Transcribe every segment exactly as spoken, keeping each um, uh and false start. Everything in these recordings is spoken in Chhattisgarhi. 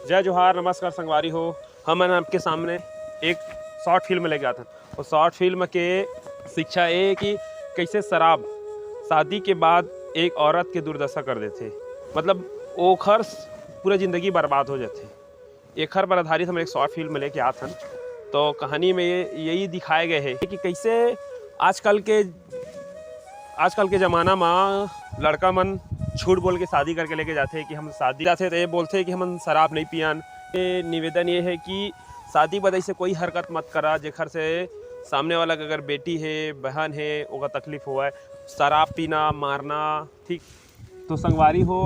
जय जोहार, नमस्कार संगवारी हो, हमन आपके सामने एक short film लेके आथन। वो short film के शिक्षा ये कि कैसे शराब शादी के बाद एक औरत के दुर्दशा कर देथे, मतलब ओखर पूरा जिंदगी बर्बाद हो जाथे। एखर पर आधारित हम एक short film लेके आथन। तो कहानी में ये, यही दिखाए गए है कि कैसे आजकल के आजकल के जमाना म लड़का मन झूठ बोल के शादी करके लेके जाथे कि हम शादी जाथे तो ये बोलथे कि हमन शराब नहीं पियन। ये निवेदन ये है कि शादी बाद ऐसे कोई हरकत मत करा जेखर से सामने वाला के अगर बेटी है, बहन है, ओकर तकलीफ होवय। शराब पीना, मारना, ठीक। तो संगवारी हो,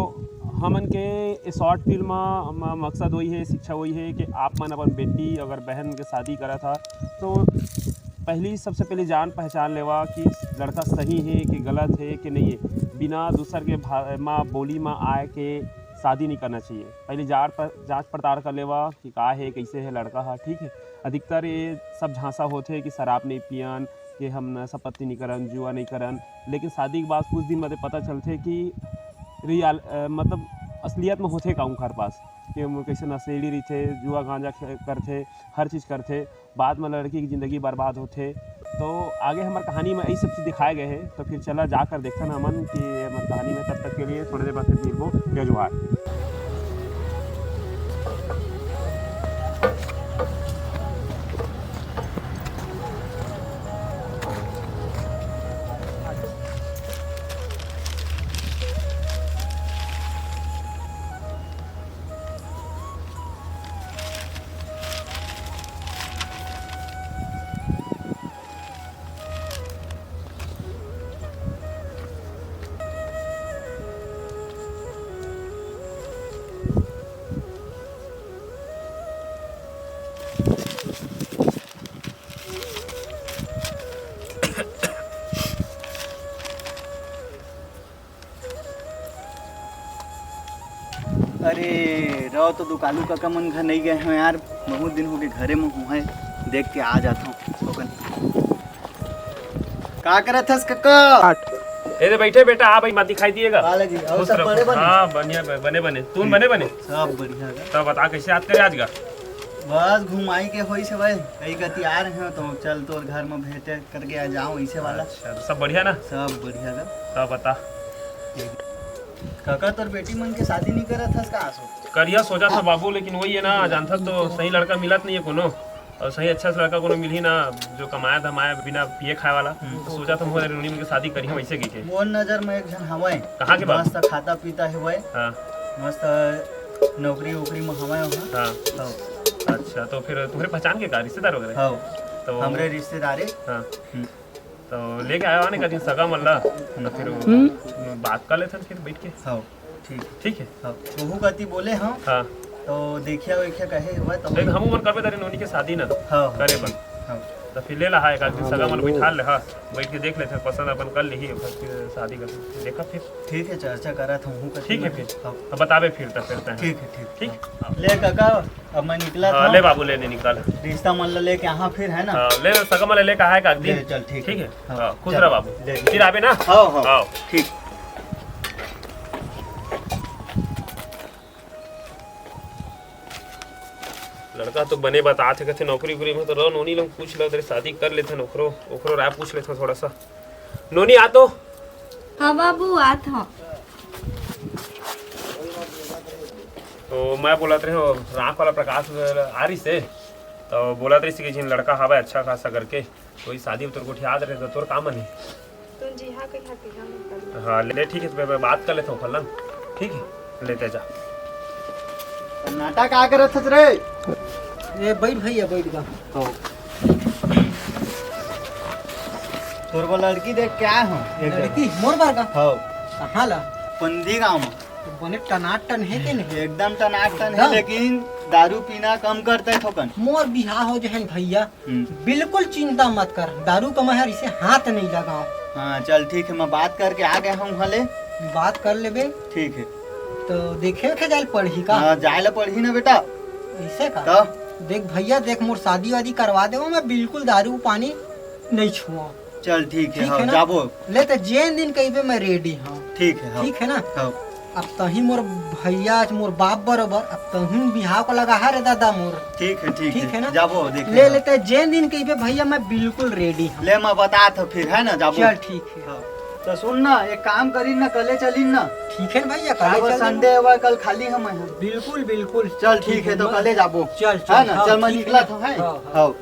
हमन के ए short film म, म, मकसद वही है, शिक्षा वही है कि आप मन अपन बेटी अगर बहन के शादी करा था तो पहली, सबसे पहले जान पहचान लेवा कि लड़का सही है कि गलत है कि नहीं है। बिना दूसर के भा-, मा बोली मा आए के शादी नहीं करना चाहिए। पहले जाड़ प-, जांच पड़ताल कर लेवा कि का है, कैसे है लड़का हा, ठीक है। अधिकतर ये सब झांसा होथे कि शराब नहीं पियन, कि हम नशा पत्ती नहीं करन, जुआ नहीं करन, लेकिन शादी के बाद कुछ दिन बाद पता चलथे कि रियल, अ, मतलब असलियत में होथे का उनकर पास, कि वो कैसे नशेड़ी रहिथे, जुआ गांजा खे-, करथे, हर चीज करथे। बाद में लड़की की जिंदगी बर्बाद होथे। तो आगे हमर कहानी में यही सब चीज दिखाए गए हैं, तो फिर चला जाकर देखथन हमन कि हमर कहानी में। तब तक के लिए थोड़ी देर बाद फिर मिलबो। जय जोहार। अरे, रहो तो दुकालू काका मन घर नहीं गए हैं यार, बहुत दिन हो गए घरे में हूँ है, देख के आ जाता हूँ। का करत हस काका? ए दे बैठे बेटा, आ भाई, मत दिखाई दिएगा। हाल जी, और खुश सब रहो। बड़े बने? हाँ, बढ़िया, बने बने। तू बने बने? सब बढ़िया है। तब बता, कैसे याद करे आज का? बस घुमाई के होई से भाई, कई कती आ रहे हो तो चल तोर घर में भेंटे करके आ जाओ, इसे वाला। अच्छा, तो सब बढ़िया ना? सब बढ़िया है। तब बता। काका, तोर बेटी मन के शादी नहीं करत हस का आसो? करिया सोचा था बाबू, लेकिन वही है ना, जानता तो सही लड़का मिलत नहीं है कोनो, और सही अच्छा से लड़का कोनो मिलही ना, जो कमाया धमाया बिना पिए खाए वाला। हम्म। तो सोचा था मोर नोनी मन के शादी करी हम ऐसे की के। मोर नजर में एक झन हवय। कहाँ के बा? मस्त खाता पीता हवय। हाँ। मस्त नौकरी वोकरी में हवय वहाँ। हाँ। हाँ। अच्छा, तो फिर तुम्हारे पहचान के का, रिश्तेदार वगैरह? हाँ। तो हमरे रिश्तेदारे। हाँ। हम्म। तो लेके आया ने कहीं सगा मल्ला, तो फिर वो हम्म। बात कर लेथन फिर बैठ के। हाँ, ठीक। ठीक है। हाँ, वहू गति बोले हम। हाँ। तो देखिया वेखिया कहे हुआ तो देख, हम उमर करबे तारी नोनी के शादी ना हाँ, हाँ। करे बन। हाँ। तो फिर ले ला, एक आदमी सगा मन बैठा ले, हाँ, बैठ के देख लेथे, पसंद अपन कर लिही, ओकर फिर शादी कर देखा फिर। ठीक है, चर्चा करा था हूँ। ठीक है फिर। हाँ। तो बताबे फिर, तो फिर तय। ठीक है, ठीक। ठीक। हाँ। ले काका, अब मैं निकला हाँ, था। ले बाबू, ले, ले निकल। रिश्ता मन ला लेके यहाँ फिर, है ना? हाँ, ले सगा मन ला लेके आए का दिन। ले, चल, ठीक ठीक है। है। हाँ, हाँ, खुश चल। रह बाबू। ले। फिर आबे ना? हाँ, हाँ। हाँ। ठीक। लड़का तो बने बतात हे, कथे नौकरी वोकरी में तो रहो, नोनी लोग पूछ लो, तेरे शादी कर लेथे, ओकरो, ओकरो राय पूछ लेथे थोड़ा सा। नोनी आ तो। हाँ बाबू, आत हूँ। तो मैं बोलत रहे हो, राख वाला प्रकाश आ रही से, तो बोलत रही से कि जिन लड़का हवे अच्छा खासा करके, कोई शादी तोर गोठियात रहे तो तोर का मन हे? तुम जी हाँ कही हाँ, कही हाँ, मैं कर लूँ। हाँ, ले, ठीक है, तो मैं बात कर लेता हूँ, फलन, ठीक है, लेते जा। सन्नाटा का करत हस रे? ए, बैठ भैया, बैठ गा। तो तोर वो लड़की देख के आए हो? एक लड़की? मोर बर का? हाँ। कहाँ ला? पंदी गाँव में। तो बने टनाटन है के नहीं? एकदम टनाटन है, एकदम। लेकिन दारू पीना कम करते थोकन। मोर बिहाव हो जहन भैया, हम्म। बिल्कुल चिंता मत कर, दारू का मैं हर इसे हाथ नहीं लगाओ। हाँ, चल ठीक है, मैं बात करके आ गया हूँ हले। बात कर लेबे। ठीक है। तो देखे उखे जाए पड़ही का? हाँ, जाए ला पड़ही ना बेटा। ऐसे का? तो? देख भैया, देख मोर शादी वादी करवा देवा, मैं बिल्कुल दारू पानी नहीं छुआ। चल ठीक है, ठीक हाँ, है ना? जाबो। ले तो जेन दिन कहिबे मैं ready हूँ। ठीक है, हाँ। ठीक है ना? हाँ। अब तहीं मोर भैया, मोर बाप बरोबर, अब तहीं बिहाव का लगा है रे दादा मोर। ठीक है, ठीक ठीक है। है ना? जाबो, देखे ले जाबो। लेते, जेन दिन कहिबे भैया, मैं बिल्कुल रेडी हूँ। ले, मैं बतात हूँ फिर, है ना, जाबो। चल, ठीक है। हाँ। तो सुन ना, एक काम करी ना, कले चली ना। ठीक है ना भैया, कले काबर चल संडे हवा, कल खाली हम हैं। बिल्कुल, बिल्कुल। चल, ठीक है, तो कले जाबो। चल, चल, है ना? हाँ, चल, मैं ठीक निकला है। था, है? हाँ, हाँ। हाँ।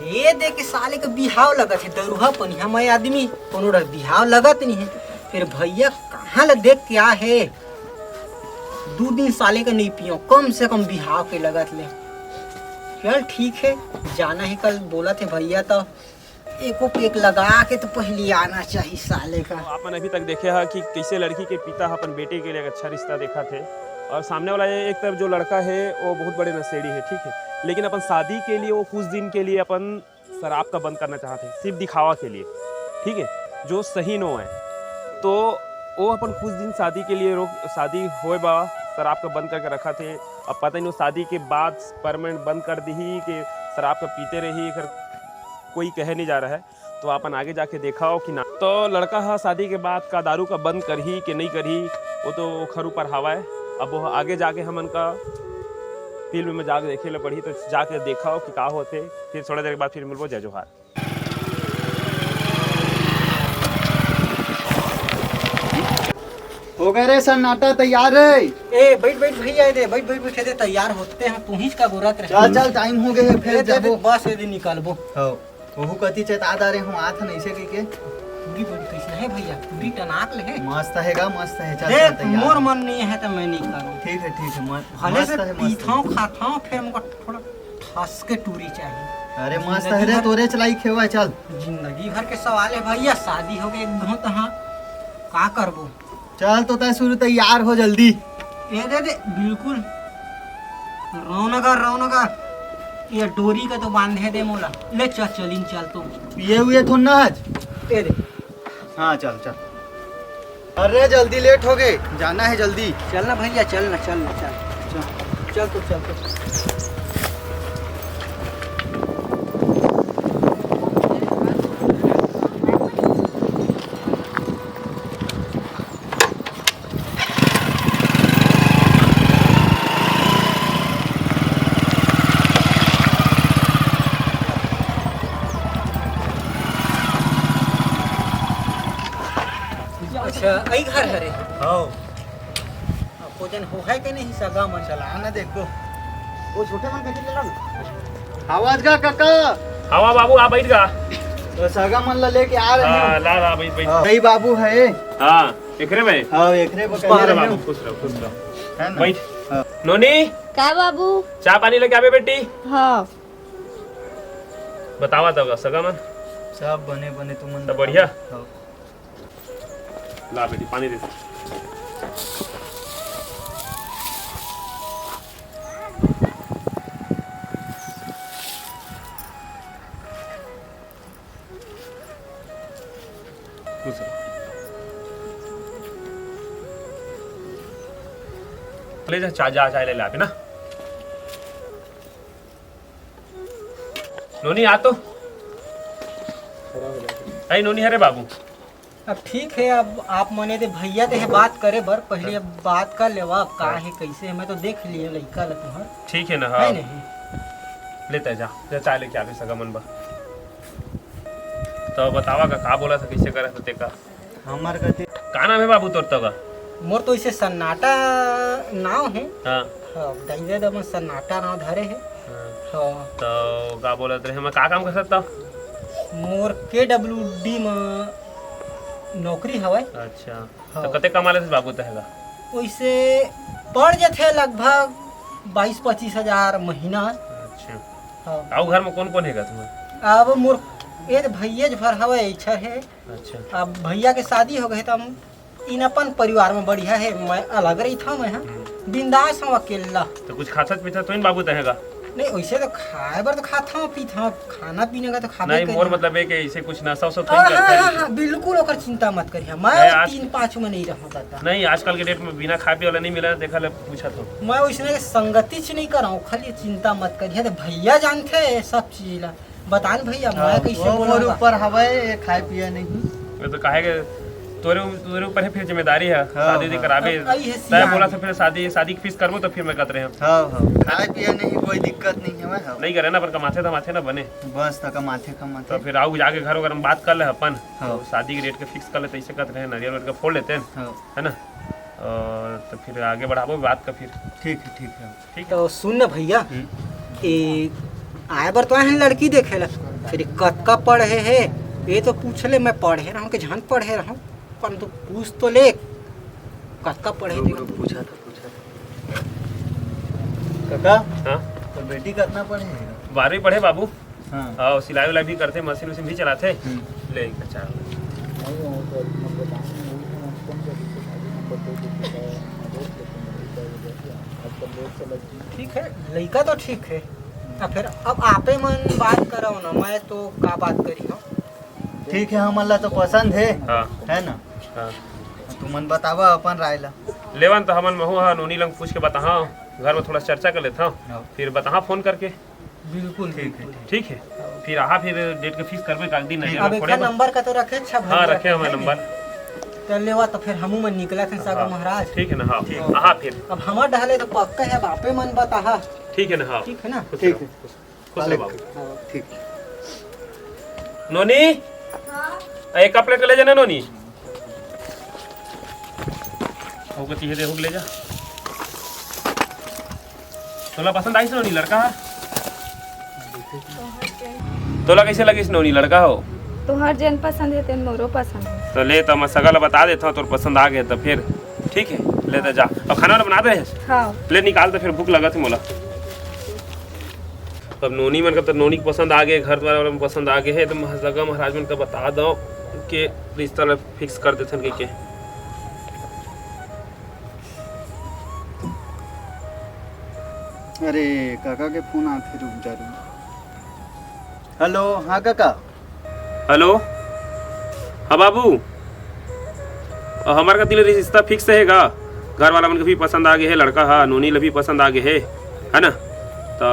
ले दे के साले के बिहाव लगत हे, दरुहा पनिहा मय आदमी, कोनो डर बिहाव लगत नहीं है। फिर भैया कहाँ ले देख के आ है, दू दिन साले के नहीं पियो, कम से कम बिहाव के लगत ले। चल ठीक है, जाना है कल, बोलत हे भैया, तो एको पेक लगा के तो पहली आना चाहिए साले का। आप मन अभी तक देखे हा कि कैसे लड़की के पिता ह अपन बेटे के लिए एक अच्छा रिश्ता देखा थे, और सामने वाला ये एक तरफ जो लड़का है वो बहुत बड़े नशेड़ी है, ठीक है, लेकिन अपन शादी के लिए वो कुछ दिन के लिए अपन शराब का बंद करना चाहते हैं सिर्फ दिखावा के लिए, ठीक है, जो सही नो है। तो वो अपन कुछ दिन शादी के लिए रोक, शादी होए बा, शराब का बंद करके रखा थे। अब पता नहीं वो शादी के बाद परमानेंट बंद कर दी कि शराब का पीते रही, एकर कोई कहे नहीं जा रहा है। तो अपन आगे जाके देखा हो कि ना। तो लड़का हा शादी के बाद का दारू का बंद करही कि नहीं करही, वो तो ओखर ऊपर हवा है। अब वो आगे जाके हमन का फिल्म में जाके देखे ले पड़ही, तो जाके देखा हो कि का होते। फिर थोड़ा देर के बाद फिर मिलबो। जय जोहार। हो गए रे सन्नाटा, तैयार रे। ए, बैठ, बैठ भैया, ए दे, बैठ, बैठ, बैठ, ए दे, तैयार होते हैं, तू ही का गोरत रहे। चल, चल, टाइम हो गए है, फिर ए दे, जाबो। बस, ए दे, निकालबो। हाँ, ओहू कति चेता दारे हम आथ नहीं से के। पूरी बड़ी कैसे है भैया, पूरी टनाक ले है। मस्त है गा, मस्त है, चल, देख, चल, तैयार मोर है। मन नहीं है तो मैं नहीं करूँ। ठीक है, ठीक है, मस्त, भले मस्त से है, मस्त है। पीथाओ, खाथाओ, फिर हमको थोड़ा ठस के टूरी चाहिए। अरे मस्त जिंदगी है रे, भर तोरे चलाई खेवा, चल। जिंदगी भर के सवाल है भैया, शादी हो गई एक घंटा, हाँ, का करबो? चल तो तय शुरू तैयार हो जल्दी। ए दे दे, बिल्कुल। रौनगा, रौनगा, ये डोरी का तो बांधे दे मोला। ले चल, चलिन चल तो। पिए हुए थो ना आज? ए दे। हाँ, चल, चल। अरे, जल्दी लेट हो गए, जाना है जल्दी। चल ना भैया, चल ना, चल ना, चल। चल। चल तो, चल तो। अच्छा, अई घर हरे। हाँ। अब को जन हो है के नहीं सगा मन? चला ना देखो। वो छोटे मन कति ले ला ना। आवाज गा काका। हवा बाबू, आ बैठ गा। तो सगा मन ला लेके आ रहे हाँ, हैं। ला, ला, बैठ, बैठ। हाँ। कई बाबू है। हाँ, एकरे में। हाँ, एकरे में खुश रह बाबू, खुश रह, खुश रह। है ना? बैठ। हाँ। नोनी। का बाबू? चाय पानी लेके आबे बेटी। हाँ। बतावा तो सगा मन। सब बने बने, तुमन सब बताओ। बढ़िया? हाँ। ला बेटी, पानी दे। खुश रह। ले जा, चा-, जा, चाय ले ला अभी ना। नोनी, आ तो। अरे नोनी, अरे बाबू। अब ठीक है, अब आप मने दे भैया दे है बात करे बर, पहले अब बात कर लेवा, अब का है, कैसे है, मैं तो देख लिए लइका ला तुम्हार। ठीक है ना, है हाँ। नहीं? लेते जा, जा चाय लेके आवे सगा मन बर। तो बतावा का, का बोला था, कैसे करा था तेका? हमार कति का नाम है बाबू तोर तगा? मोर तो इसे सन्नाटा नाम है। हाँ। हाँ, दाई दे दमन सन्नाटा नाम धरे है। हाँ। हाँ। तो का बोलत रहे, मैं का काम कर सकता? मोर के डब्ल्यू डी में नौकरी हवय। अच्छा। हाँ। तो कते कमा लेते बाबू तहला? वैसे पड़ जाते लगभग बाईस पच्चीस हजार महीना। अच्छा। हाँ। अउ घर में कौन कौन है तुम्हारे? अब मोर एक भैया भर हवय, इच्छा है। अच्छा। अब भैया के शादी हो गए तो हम इन अपन परिवार में बढ़िया है, मैं अलग रही था, मैं हाँ हम्म। बिंदास हूँ अकेला। तो कुछ खाथत पीथत तो इन बाबू तहेगा? नहीं, वैसे तो खाए बर तो खाता हूँ, पीता हूँ, खाना पीने का तो खाबे नहीं, मोर करी। मतलब है कि इसे कुछ नशा वशा तो हाँ, नहीं हाँ, करता है? हाँ, हाँ, बिल्कुल ओकर चिंता मत करिए, मैं नहीं, आज तीन पाँच में नहीं रहूँ दादा। नहीं, आजकल के डेट में बिना खाए पिए वाला नहीं मिला, देखा ले, पूछा तो। मैं वैसने के संगति च नहीं कराऊँ, खाली चिंता मत करिए, तो भैया जानते हैं सब चीज ला। बता न भैया, हाँ, मैं कैसे वो बोला मोर होगा? ऊपर हवय, ये खाए पिए नहीं। मैं तो काहे के तोरे तोरे ऊपर हे फिर जिम्मेदारी हे। हाँ, शादी उदी हाँ। कराबे। अब अई हे तय सियान। बोला था फिर शादी शादी के फिक्स करबो तो फिर मैं कहत रहे हूँ। हाँ हाँ, खाए पिए नहीं कोई दिक्कत नहीं हे। हाँ, नहीं करे ना, पर कमाथे धमाथे ना बने। बस तो कमाथे कमाथे। तो फिर आओ जाके घर वगैरह में बात कर ले अपन। हाँ। तो शादी के डेट के फिक्स कर ले, तो ऐसे कहत रहे, नारियल वारियल के फोड़ लेते हैं। हाँ। है ना? और तो फिर आगे बढ़ाबो बात का फिर। ठीक है, ठीक है। ठीक। तो सुन ना भैया, हम्म। ए, आए बर तो आए हैं लड़की देखे ला, फिर कतका पढ़े हे, ये तो पूछ ले, मैं पढ़े रहूं कि झन पढ़े रहूं, पर तू पूछ तो ले, कतका पढ़े रुक, देख। रुक, पूछा था, पूछा था। काका, हाँ? तो बेटी कितना पढ़े हे? बारहवीं पढ़े बाबू। हाँ। हाँ, सिलाई उलाई भी करथे, मशीन उशीन भी चलाथे। हम्म। ले, अच्छा। ठीक है, लइका तो ठीक है। आ, फिर अब आपे मन बात करव ना, मैं तो का बात करी हूँ। ठीक है, हमन ला तो पसंद है, हाँ। है ना? हाँ। तुमन बतावा अपन राय ला। लेवन तो हमन महू हा नोनी लंग पूछ के बताहा, घर में थोड़ा चर्चा कर लेता, हाँ। फिर बताहा फोन करके। बिल्कुल, ठीक है, बिल्कुल। ठीक है, फिर आहा, फिर डेट के फिक्स करबे, कागदी नजर अब में एक फोड़े बा। नंबर का तो रखे, अच्छा हाँ, भैया, रखे हमें है ना? नंबर। तो लेवा, तो फिर हमू मन निकलत हन, सागर हाँ, महाराज। ठीक है ना, हाँ। ठीक। आहा फिर। अब हमर डहले तो पक्का है, अब आपे मन बताहा। ठीक है ना, हाँ। ठीक है ना? खुश ठीक रहो, है। खुश, खुश रहो बाबू। हाँ। ठीक। नोनी, हाँ? एक कप लेके ले जाना नोनी। ओकर चीज दे, ओकर ले जा। तोला पसंद आइस नोनी लड़का हा? तोला कैसे लगिस नोनी लड़का हो? तोहर जेन पसंद है तेन मोरो पसंद है। तो ले, तो मैं सगा ला बता देता हूँ, तोर पसंद आ गए तो फिर ठीक है, ले तो जा। और खाना वाना बना दे है? हाँ। ले निकाल, तो फिर भूख लगा थी मोला। अब नोनी मन का तो नोनी के पसंद आ गए, घर द्वार वाला मन पसंद आ गए है, तो सगा महाराज मन का बता दो कि रिश्ता ला फिक्स कर देथन कहिके। अरे, काका के फोन आथे, रुक जा, रुक। हेलो, हाँ काका। हेलो, हाँ बाबू, अ, हमार कति ले रिश्ता फिक्स हे गा? घर वाला मन के भी पसंद आ गए हे, लड़का हा नोनी ले भी पसंद आ गए हे, है ना? तो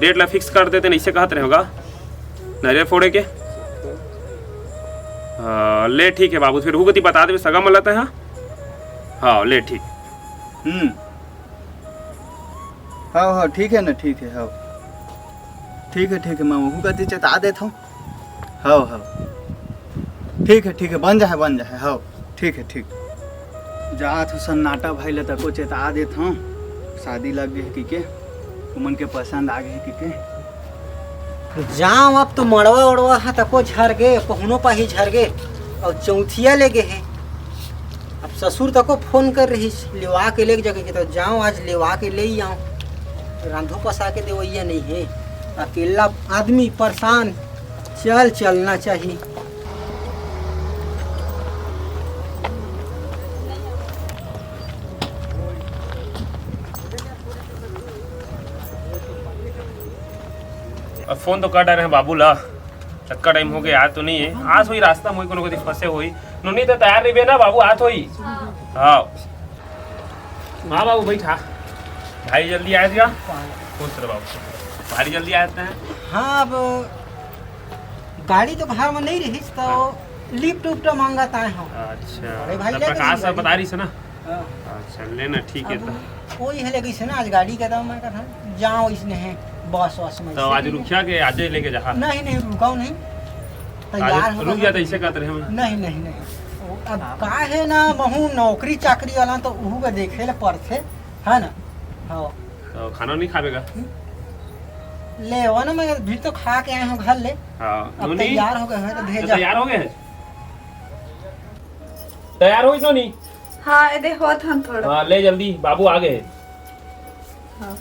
डेट ला फिक्स कर देते, ऐसे कहत रहे होगा नारियल फोड़े के। हाँ, ले ठीक है बाबू, फिर हु कति बता देबे सगा मन ला तैं, हाँ? हाँ, ले ठीक। हम्म। हाँ, हाँ, ठीक है ना, ठीक है, हाँ। ठीक है, ठीक है, मैं वहू कति चेता देत हूँ। हाँ, हाँ। ठीक है, ठीक है, बन जाए, बन जाए, हाँ। ठीक है, ठीक। जात हूँ सन्नाटा भाई ला तको चेता देत हूँ। शादी लग गए कहिके, उमन के पसंद आ गए कहिके। जाओ, अब तो मड़वा उड़वा हा तको झर गे, पहुनो पाही झर गे, और चौथिया ले गे हे। अब ससुर तको फोन कर रही, लेवा के ले जाके, तो जाओ, आज लेवा के ले ही आओ। रांधो पसा के देवैया नहीं है, अकेला आदमी परेशान। चल, चलना चाहिए। अब फोन तो कर डारे हैं बाबू ला, अतका टाइम हो गया, आए तो नहीं है। आज वही रास्ता में कोनो कति फंसे होही। नोनी तो तैयार रहिबे ना बाबू, आत होही। हाँ। हाँ बाबू, बैठा। भाई जल्दी आए थे। खुश रहो बाबू। भारी जल्दी आए थे। हाँ, अब गाड़ी तो घर में नहीं रही, तो हाँ। लिफ्ट उफ्ट मांगत आए हो। अच्छा, बड़े भाई तो ले प्रकाश गए सब गाड़ी। बता रही से ना? हाँ। अच्छा, लेना, ठीक है अब तो। वही है, लेकिन से ना, आज गाड़ी का दाम मैं कहा, जाओ इसने है, बस, बस में तो से आज नहीं है। रुकिया के आज ही लेके जा। नहीं, नहीं, रुकाओ नहीं। तैयार आज हो रुक गए। जाते, इसे कहते रहे हम। नहीं, नहीं, नहीं। वो अब का है ना, महू नौकरी चाकरी वाला तो उहू का देखे ले पड़थे, है ना? हाँ। तो खाना नहीं खाबे का? ले, वो ना, मैं भी तो खा के आए हूँ घर ले। हाँ, अब नोनी? तैयार हो गए हैं तो तो भेजा। तैयार हो गए हैं? तैयार हो नोनी? हाँ, ये दे होत हन थोड़ा। हाँ, ले जल्दी, बाबू आ गए हैं। हाँ।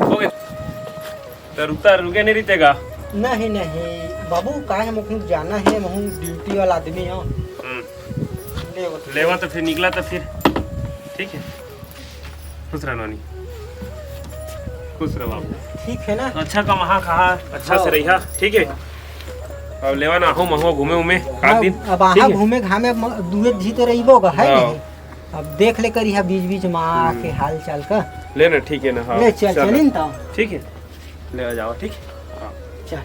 हो गए। तो रुकता, रुके नहीं रहते का? नहीं, नहीं, बाबू, का है, मुझे जाना है, मैं ड्यूटी वाला आदमी हूँ। हम्म। ले, वो लेवा तो फिर निकला तो फिर, ठीक है, खुश रह नोनी, खुश रह बाबू। ठीक है ना? तो अच्छा कमाहा खाहा, अच्छा से हाँ। रहिहा, ठीक है? अब लेवा ना हो, महुआ घूमे उमे, काट हाँ, दिन, अब आहा ठीक है? घूमे घामे, म-, दुए जी तो रहिबो गा, है हाँ। नहीं? अब देख ले करिहा बीच बीच में आके हम्म। हाल चाल का। ले ना, ठीक है ना, हाँ, ले चल, चल। चलिन तो। ठीक है, ले आ जाओ, ठीक है? हाँ। चल।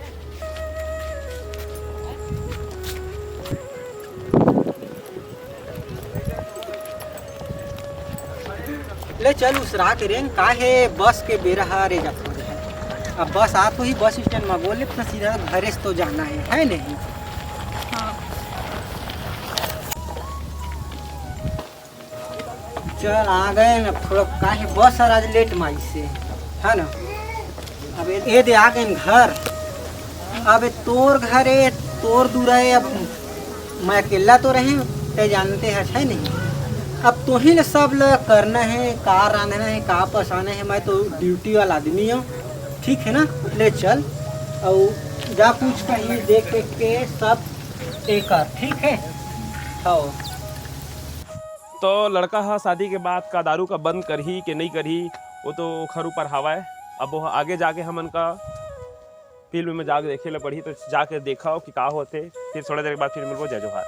चल उसरा के रेंग, का हे, बस के बेरा ह रे जात हो रे। अब बस आत होही, बस स्टैंड म बोल ले, त सीधा घरे से तो जाना हे, है नहीं? हाँ। चल आ गए न, थोड़ा का हे, बस हर आज लेट म आइस हे, है ना? अब ए, ए दे आ गए घर। अब ए तोर घर ए, तोर दूरा ए, अब मैं अकेला तो रहे, ते जानते हस, है नहीं? अब तोही ले सब ल करना हे, का रांधना हे, का पसाना हे, मैं तो ड्यूटी वाला आदमी हूँ, ठीक है ना? ले चल, अउ जा कुछ कहीं देख देख के सब ए कर, ठीक है? हाँ। तो लड़का ह शादी के बाद का दारू का बंद करही के नहीं करही, वो तो ओखर ऊपर हवय। अब वो आगे जाके हमन का फिल्म में जाके देखे ला पड़ही, तो जाके देखव कि का होथे। फिर थोड़ा देर के बाद फिर मिलबो। जय जोहार।